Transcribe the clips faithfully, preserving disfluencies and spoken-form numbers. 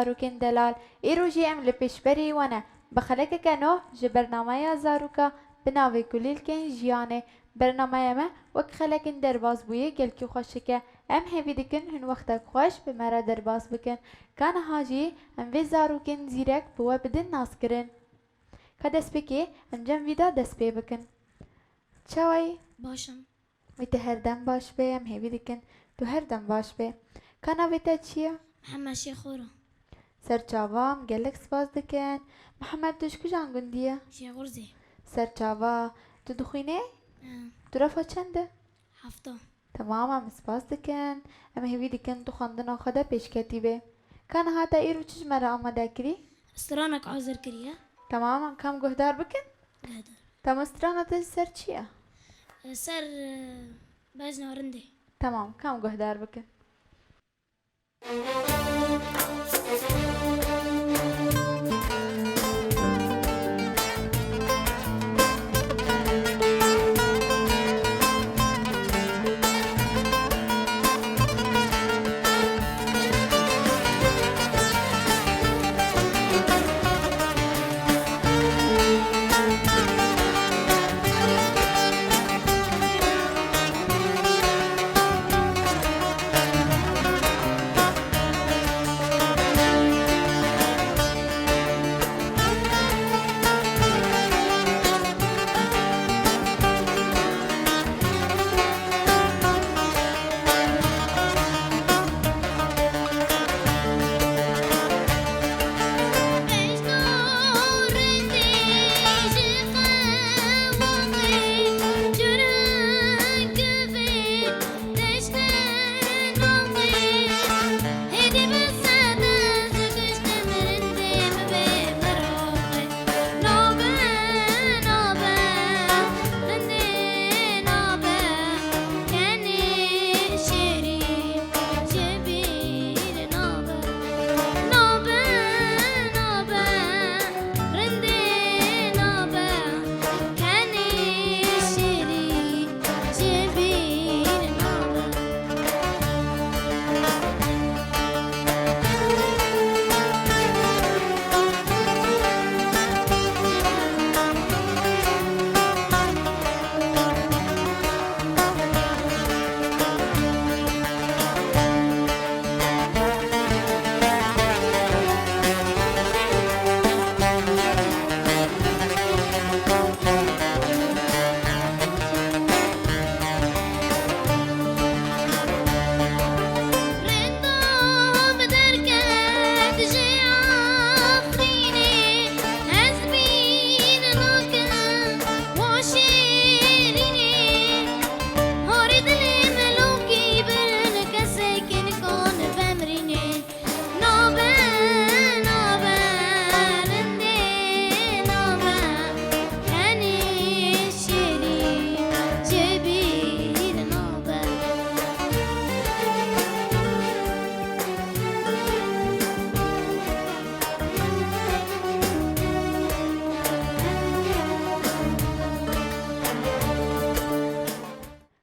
Zarokên delal, îro jî em li pêşberî we ne. Bi xelekeke nû ji bernameya zaroka bi navê Kulîlkên Jiyanê. Bernameya me wek xelekên derbasbûyî gelkî xweşik e. Em hêvî dikin hûn wextek xweş bi me re derbas bikin. Ka niha jî em vê zarokên zîrek bi we bidin naskirin. Ka destpêkê em cem vî de dest pê bikin. Çawa yî? Baş im. Wê te her dem baş be, em hêvî dikin tu her dem baş be. Ka navê te çi ye? Mihemed Şêxor e. Serçava, em gelek spas dikin. Mihemed, tu ji kijan gundî ye? Şêxurzê. Serçava, tu dixwînî? Em. Tu refa çend e? Hefta. Temam, em spas dikin. Em hêvî dikin tu xwendina xwe de pêşketî bê. Ka niha te îro çi ji me re amade kirî? Stranek hazir kiriye. Temam, em kam guhdar bikin? Guhdar. Tamam, strana te ji ser çi ye? Ser, e, bejna rindê. Tamam, kam guhdar bikin.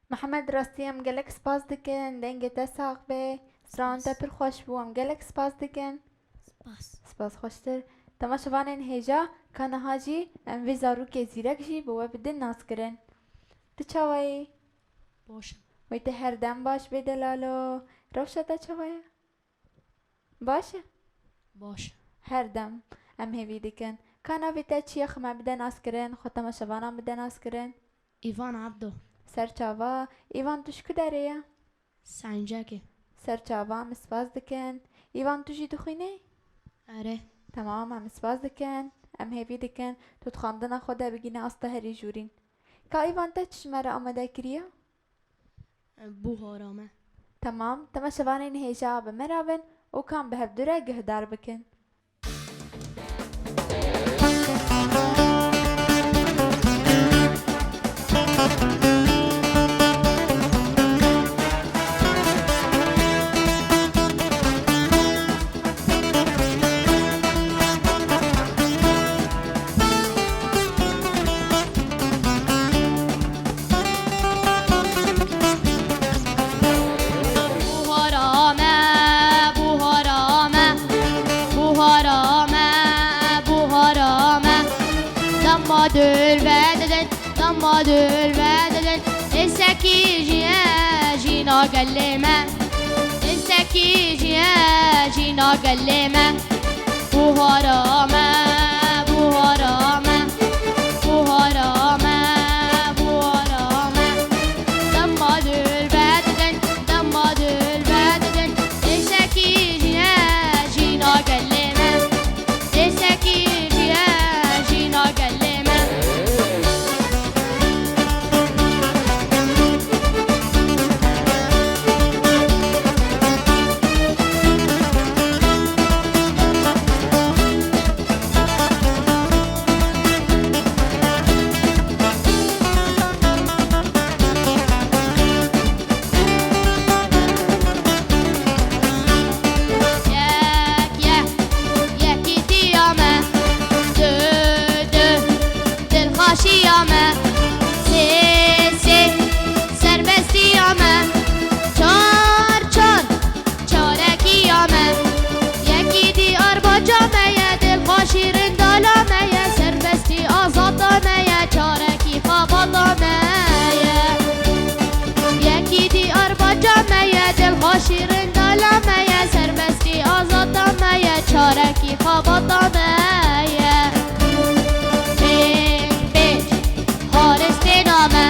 Mihemed, rastî em gelek spas dikin, dengê te sax be. Strana te pir xweş bû, em gelek spas dikin. Spas. Spas xweştir. Temaşevanên hêja, ka niha jî em vê zarokê zîrek jî bi we bidin naskirin. Tu çawa yî? Baş im. Wê te her dem baş bê delalo. Rewşa te çawa ye? Baş e? Baş. Her dem em hêvî dikin. Ka navê te çi ye, xwe me bide naskirin, xwe temaşevanan bide naskirin. Îvan Abdo. Serçava. Îvan, tu ji ku derê ye? Sencekê. Serçava, em spas dikin. Îvan, tu jî dixwînî? Erê. Temam, em spas dikin. Em hêvî dikin tu di xwendina xwe de bigîne asta herî jûrîn. Ka Îvan, te çi ji me re amade kiriye? Buhara me. Temam, temaşevanên hêja bi me re bin û kan bi hevdu re guhdar bikin. Buhara me, buhara me. Dema dûr vedidin, dema dûr vedidin. Êsekî jî ye jîna gelê me. Êsekî jî ye jîna gelê me. Buhara me, buhara me, buhara me, buhara me. Dema dûr vedidin, dema dûr vedidin. Êsekî jî ye jîna gelê me. Êsekî jî ye jîna gelê me. Yek, yek, yekîtiya me. Du, du, dilxweşiya me. Sê, sê, serbestiya me. Çar, çar, çarekiya me. Yekîtî arbaca me ye, dilxweşî rindala me ye, serbestî azada me ye, çarekî xebata me ye. Yekîtî arbaca me ye, dilxweşî rindala me ye, serbestî azada me ye, çarekî xebata me ye. Pênc, pênc, haristêna me.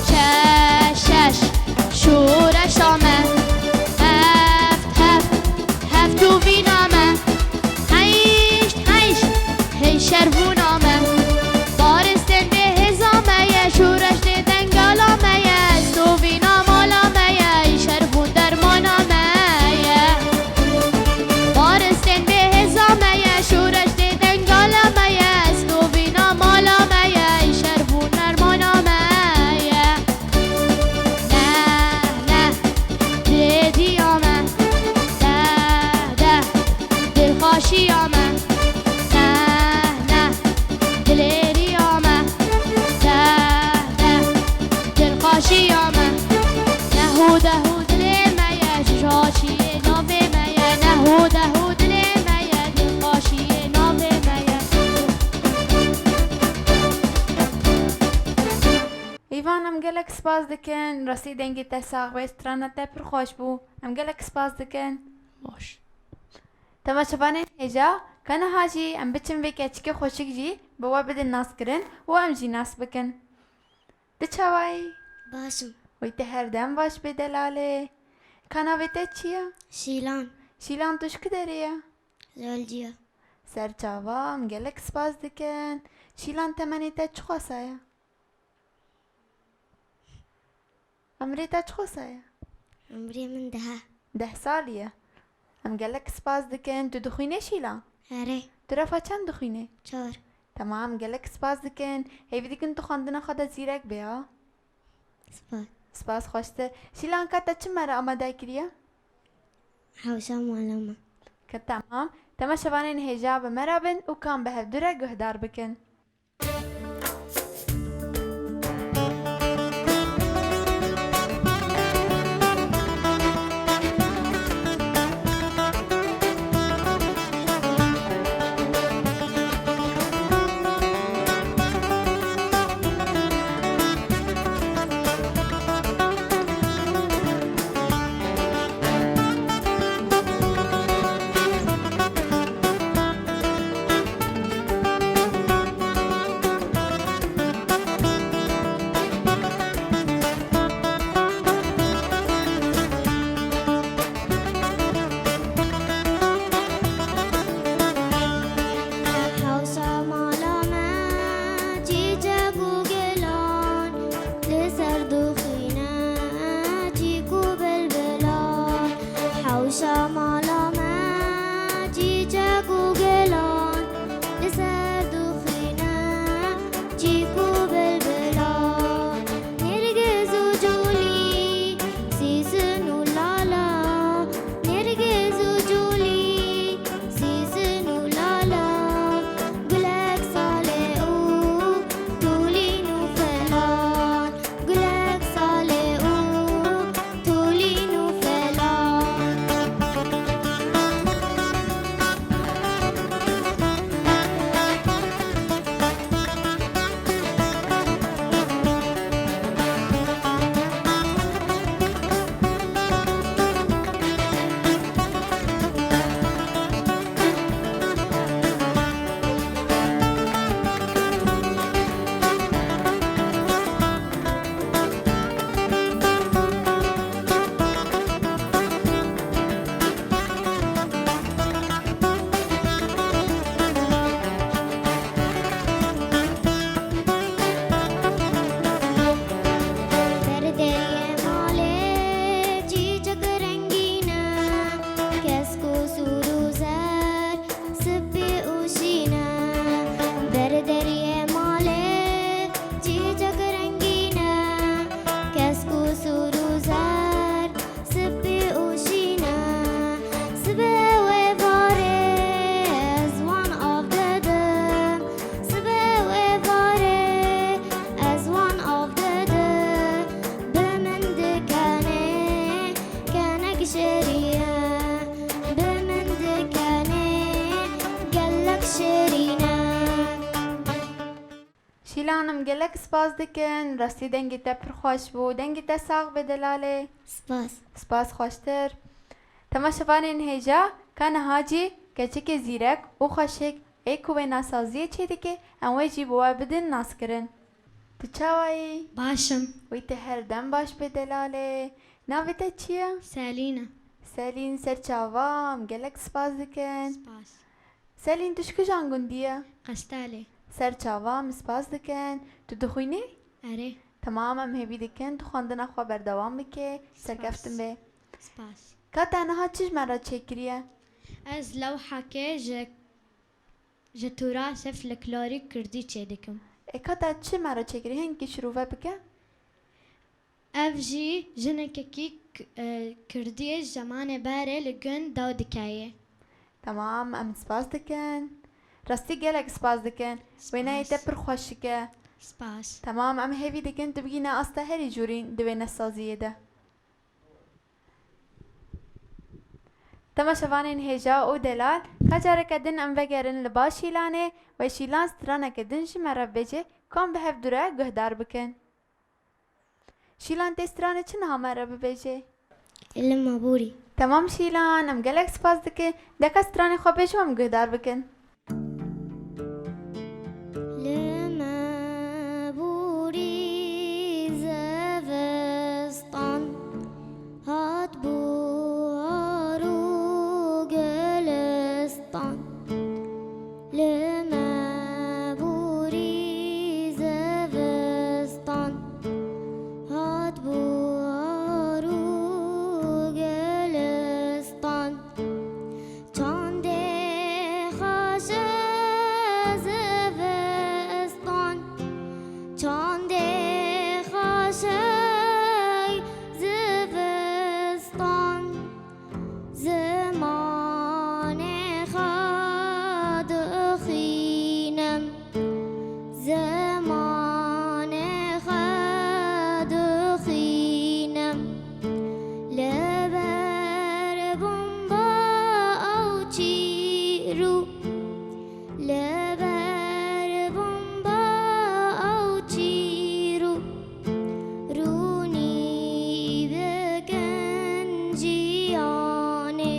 Şeş, şeş, şoreşa me. Heft, heft, hevtovîna me. Heşt, heşt, hêşervûna me. Paristên bêhêza me ye, şoreş dê dengala me ye. Estovîna mala me ye, hêşervûn dermana me ye. Paristên bêhêza me ye, şoreş dê dengala me ye. Estovîna mala me ye, hêşervûn dermana me ye. Neh, neh, dilêriya me. Deh, deh, dilxweşiya me. Neh, neh, dilêriya me. Deh, deh, dilxweşiya me. Neh û deh û dilê me ye, ji şaşiyê navê me ye. Neh û deh û dilê me ye, dilxweşiyê navê me ye. Îvan, em gelek spas dikin. Rastî dengê te sax be, strana te pir xweş bû. Em gelek spas dikin. Baş. Temaşevanên hêja, ka niha jî em biçin vê keçikê xweşik jî bi we bidin naskirin û em jî nas bikin. Tu çawa yî? Baş im. Wê te her dem baş bê delalê. Ka navê te çi ye? Şîlan. Şîlan, tu ji ku derê ye? Zolciya. Serçava, em gelek spas dikin. Şîlan, temenê te çiqasa ye? Emrê te çiqasa ye? Emrê min deh e. Deh salî ye. Em gelek spas dikin. Tu dixwînê Şîlan? Erê. Tu refa çend dixwînê? Çar. Temam, gelek spas dikin. Hêvî dikin tu xwendina xwe de zîrek bê, ha? Spas. Spas, xweştir. Şîlan, ka te çi me re amade kiriye? Hewşa mala me. Ke temam. Temaşevanên hêja bi me re bin û kan bi hevdu re guhdar bikin. Şîlan, em gelek spas dikin. Rastî dengê te pir xweş bû. Dengê te sax be delalê. Spas. Spas xweştir. Temaşevanên hêja, ka niha jî keçikê zîrek û xweşik ê ku wênesaziyê çêdike, em wê jî bi we bidin naskirin. Tu çawa yî? Baş im. Wî te her dem baş be delalê. Navê te çi ye? Selîn e. Selîn, ser çava, em gelek spas dikin. Spas. Selîn, tu ji kijan gundî ye? Qestalê. Ser çava, em spas dikin. Tu dixwînî? Erê. Temam, em hêvî dikin tu xwendina xwe berdewam bike. Spas. Serkeftin be. Spas. Ka te niha çi ji me re çêkiriye? Ez lewheke ji, ji tûra sifliklarî kurdî çêdikim. E, ka te çi me re çêkiriye? Hinkî şirove bike. Ev jî jinekekî k-, e, kurdî ji zemanê berê li gund daw dikeyê. Temam, em spas dikin. Rastî gelek spas dikin. Spas. Wêneyê te pir xweşik e. Spas. Temam, em hêvî dikin tu bigîne asta herî jûrîn di wênesaziyê de. Temaşevanên hêja û delal, ka careke din em vegerin li ba Şîlanê, wê Şîlan straneke din ji me re bibêje, ku em bi hev dû re guhdar bikin. Şîlan, tê stranê çi niha me re bibêje? Li me bûrî. Temam Şîlan, em gelek spas dikin. De ka stranê xwe bêje, em guhdar bikin. Li me bûrî zivistan hat bûhar û gulistan. Li me bûrî zivistan hat bûhar û gulistan. Çandê xweş e zivistan, çandê xweş e zivistan. Zimanê xwe dixwînim, zimanê xwe dixwînim. Li ber bomba ew çîrû, li ber bomba ew çîrû. Rûnî dikin jiyanê,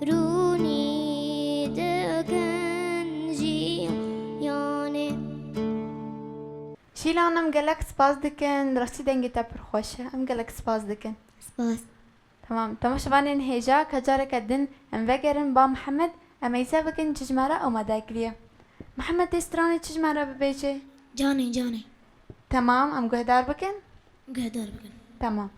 rûnî dikin jiyanê. Şîlan, em gelek spas dikin. Rastî dengê te pir xweş e. Em gelek spas dikin. Spas. Temam. Temaşevanên hêja, ka careke din em vegerin ba Mihemed, em hêza bikin çi ji me re amade kiriye. Mihemed, tê stranê çi ji me re bibêje? Canê, canê. Temam, em guhdar bikin. Guhdar bikin. Temam.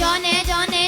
Canê, canê,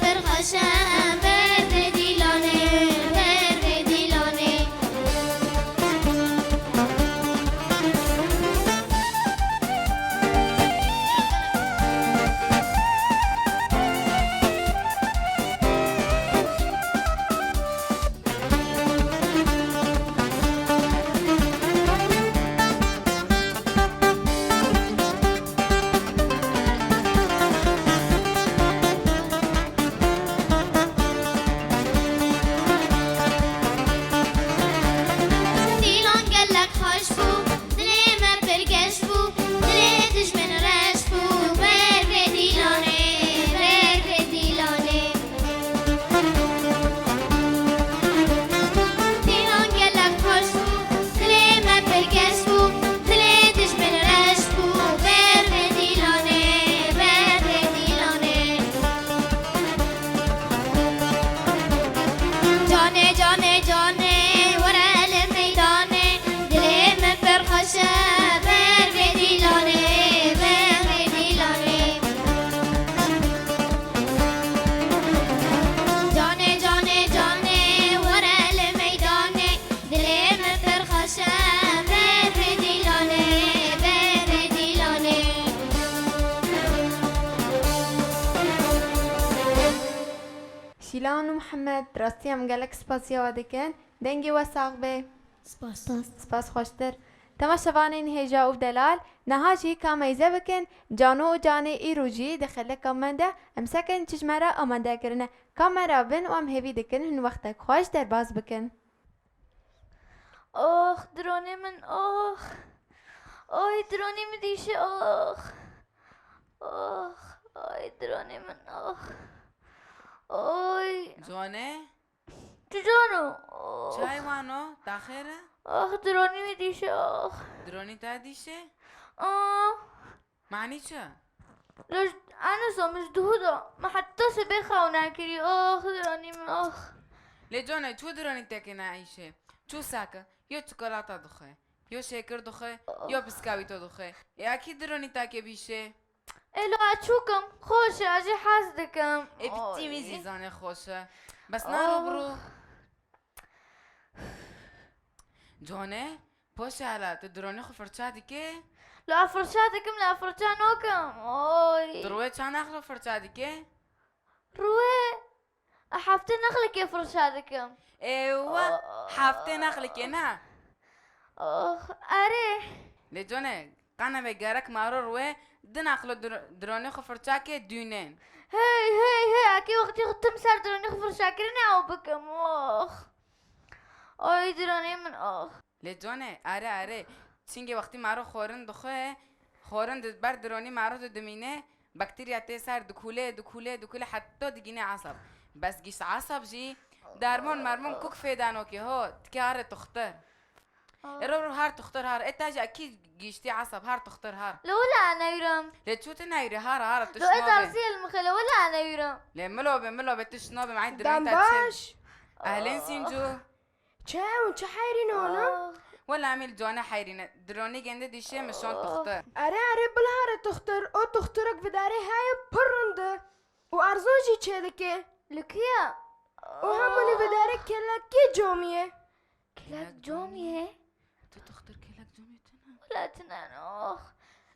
Pir xweş e, ber vê dîlanê, ber vê dîlanê. Dîlan gelek xweş bû, dilê me pir geş bû, dilê dijmin reş bû, ber vê dîlanê, ber vê dîlanê. Dîlan gelek xweş bû, dilê me pir geş bû, dilê dijmin reş bû, ber vê dîlanê, ber vê dîlanê. Canê, canê, canê, were li meydanê, dilê min pir xweş e, ber vê dîlanê, ber vê dîlanê. Canê, canê, canê, were li meydanê, dilê min pir xweş e, ber vê dîlanê, ber vê dîlanê. Şîlan û Mihemed, rastî em gelek spasiya we dikin. Dengê we sax be. Spas. Spas. Spas xweştir. Temaşevanên hêja û delal, niha jî ka meyze bikin, Cano û Canê îro jî di xeleka me de em sekin çi ji me re amade kirine. Ka me re bin û em hêvî dikin hin wextek xweş derbas bikin. Ox, dronê min, ox. Oy, dronê min dîşe, ox. Ox, oy, dronê min, ox. Oy. Cone? Çi cano? Ox. Çay wano, ta xêr e? Ox, dronî min dîşe, ox. Dronî te dîşe? Ox. Manî çi? Lej, ene somiş duhu da. Me heta sibê xew nekirî. Ox, diranî min, ox. Lê cone, çû diranî teke ne îşe. Çû sake. Yo çikolata dixwe. Yo şêkir dixwe. Yo biskawîto dixwe. E, a kî diranî take bîşe? Ê, lo, a çûkim. Xweş e, a jî hez dikim. Ê, bi tî wî zî zanê xweş e. Bes naro biro. Cone, Poşe hala, tu dironê xwe firça dike? La firça dikim, la firça nokim. Oy. Tu ruwê çand nexlo firça dike? Ruwê, heftê nexlekê firça dikim. Ewa, heftê nexlekê ne? Oh, erê. Lê cone, qana ve gerek maro ruwê di nexlo dir-, dironê xwe firça ke dûnên. Hey, hey, hey, akê wextê xwe tim ser dironê xwe firça kirine ew bikim. Oh. Oy, dironê min, oh. Lê cone, are, are. Çingê wextî maro xorin dixwe, xorin di ber dironî maro de dimîne, bakterya tê ser dikule, dikule, dikule, heta digîne esab. Bes gişt esab jî, dermon mermon kuk fêda noke ho, tike hare tuxtir. Ero ro har tuxtir har, eta jî akî giştî esab har tuxtir har. Lo wela newîrim. Lê çû tu newîrî, hara, hara, tu şino be. Lo ez azî el mixê, lo wela newîrim. Lê milo be, milo be, tu şino be, me dirên te çi. Dem baş. Ehlên Sîncû. Çi ew, çi heyrîn hona? Ah. Wela em ê li cone heyrîne. Dironî gende dîşê min şon tuxtir. Erê, erê, bila here tuxtir. O tuxtirek vidarê heye pir rind e. Û erzan jî çêdike. Li ku ye? Û hemû li vidarê kelekê comî ye. Kelek comî ye? Tu tuxtir kelek comî tune? Wela tune ne, oh.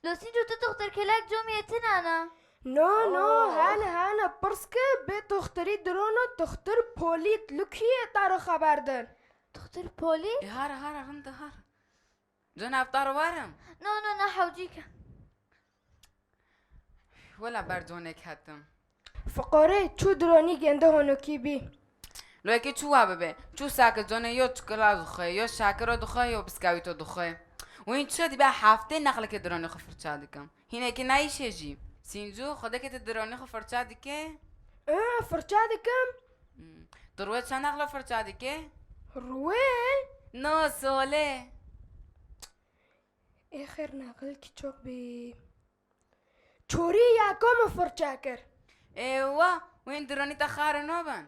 Lo Sîncû, tu tuxtir kelek comî tune ne? No, no, oh, hene, hene. Pirs ke bê tuxtirî dirono tuxtir polît li ku ye, te re xeber din. Tuxtir polît? E, hara, hara, rinda hara. Cone, ev te re werim? No, no, ne hewcîk e. Wela ber conek hetim. Fiqorê çû dironî gende honokî bî. Lo yekê çû wa bibe. Çû sake cone yo çikola dixwe, yo şakiro dixwe, yo biskawîto dixwe. Wîn çi dibe heftê nexleke dironê xwe firça dikim. Hînekê nayîşe jî. Sîncû, xwedekê tu dironê xwe firça dike? Ee, firça dikim. Hmm. Tu ruwê çend nexlo firça dike? Ruwê? No, sole. Ê xêr nexil kiçok bî. Çorî yeka min firça kir. Ê wa, wên diranî te xaro nabin?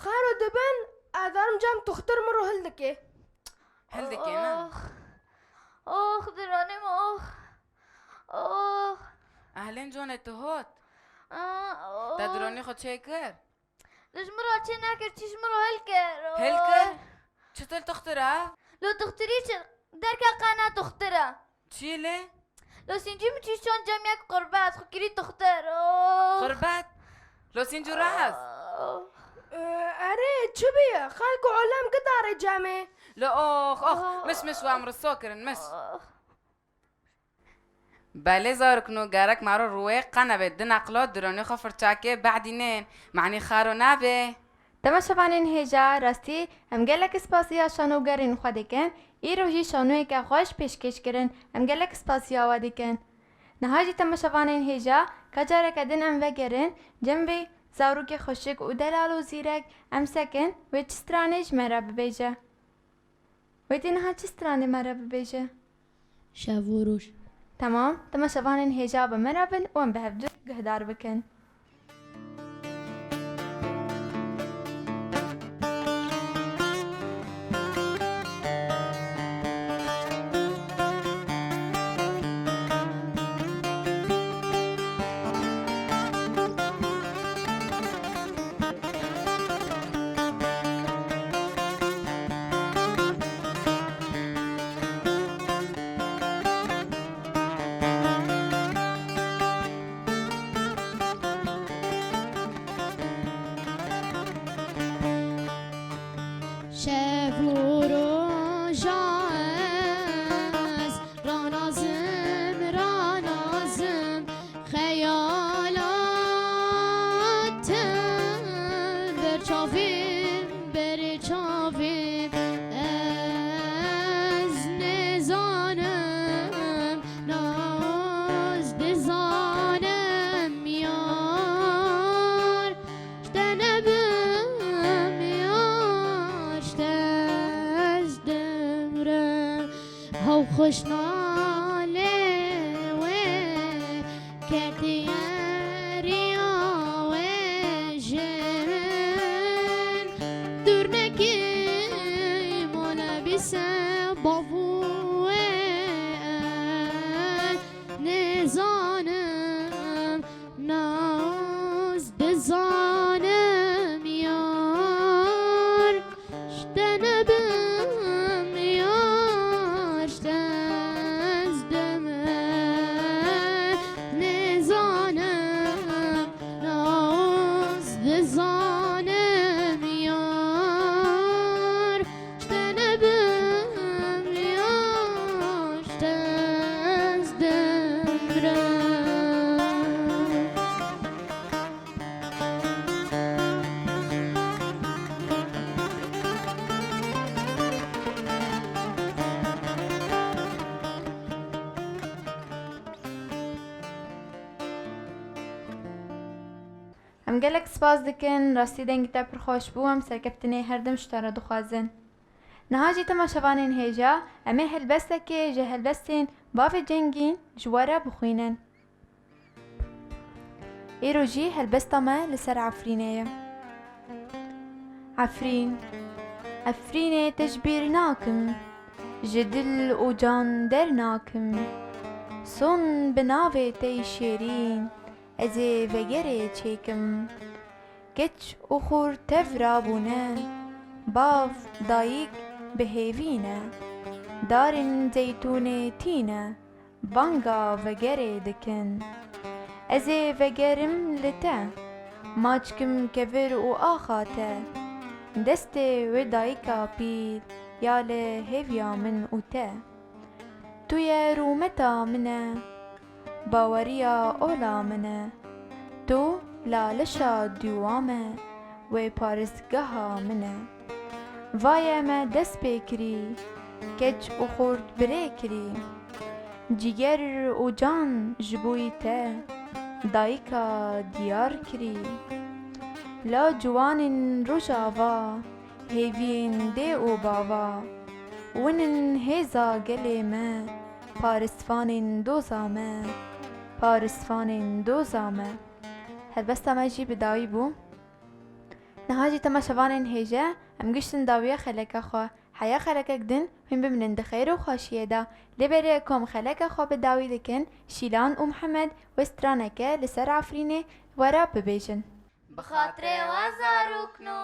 Xaro dibin, ez derim cem tuxtir min ro hil dike. Hil dike, ne? Ox. Ox, diranê min, ox. Ox. Ehlên cone tu hot? Aa, oh. Te dironî xwe çê kir? Li ji min re çê nekir, çî ji min re hilkir. Hilkir? Çi til tuxtira? Lo tuxtirî çi? Derke qe ne tuxtira. Çi lê? Lo sîncî min çî şon cem yek qurbet, xwe kirî tuxtir. Oh. Qurbet? Lo sîncû raz? Oh. Ee, erê, çi bûye? Xelk û olem gidarê cemê. Lo ox, ox. Oh. Mis, mis, wan riso kirin, mis. Oh. Belê zarokno, gerek mero rûyê qe nebê, di neqlo dironê xwe firçakê behdînên, manî xaro nabê. Temaşevanên hêja, rastî em gelek spasiya şanogerên xwe dikin, îro jî şanoyeke xweş pêşkêş kirin, em gelek spasiya we dikin. Niha jî temaşevanên hêja, ka careke din em vegerin, cem vê zarokê xweşik û delal û zîrek, em sekin, wê çi stranê ji me re bibêje. Wê tê niha çi stranê me re bibêje? Şev û roj. Temam, temaşevanên hêja bi me re bin û em bi hevdu guhdar bikin. Şev û roja ez ranazim, ranazim, xeyala te ber çavim, ber çavim. Ez nizanim, naz dizanim, yar ji te nebim, yar ji te ez dimrim. Hew xweş nalê wê ketiye riya wê ji min. Dûr nekî mole bîse bavû wê, ez nizanim, naz dizanim, yar ji te nebim, yar ji te ez dimrim. Nizanim, naz dizanim, yar ji te nebim, yar ji te ez dimrim. Em gelek spas dikin, rastî dengê te pir xweş bû, em serkeftinê her dem ji te re dixwazin. Niha jî temaşevanên hêja, em ê helbestekê ji helbestên Bavê Cengîn ji we re bixwînin. Îro jî helbesta me li ser Efrînê ye. Efrîn, Efrînê te ji bîr nakim, ji dil û can dernakim. Son bi navê te yî şêrîn, ez ê vegerê çêkim. Keç û xurt tev rabûne, bav, dayik bi hêvî ne. Darên zeytûnê tîne, banga vegerê dikin. Ez ê vegerim li te, maçkim kevir û axa te. Destê wê dayika pîl ya li hêviya min û te. Tu ye rûmeta min e, baweriya ola min e. Tu lalişa dûwa me, wê paristgeha min e. Vaye me dest pê kirî, keç û xurt birê kirî. Ciger û can ji bo yî te, dayika diyar kirî. La ciwanên Rojava, hêviyên dê û bava, win in hêza gelê me, parisvanên doza me, parisvanên doza me. Helbesta me jî bi dawî bû. Niha jî temaşevanên hêje, em giştin dawiya xeleka xwe. Heya xelekek din hûn bimînin di xêr û xweşiyê de. Lê berê ku em xeleka xwe bi dawî dikin, Şîlan û Mihemed wê straneke li ser Efrînê we re bibêjin. Bi xatirê we zarokno.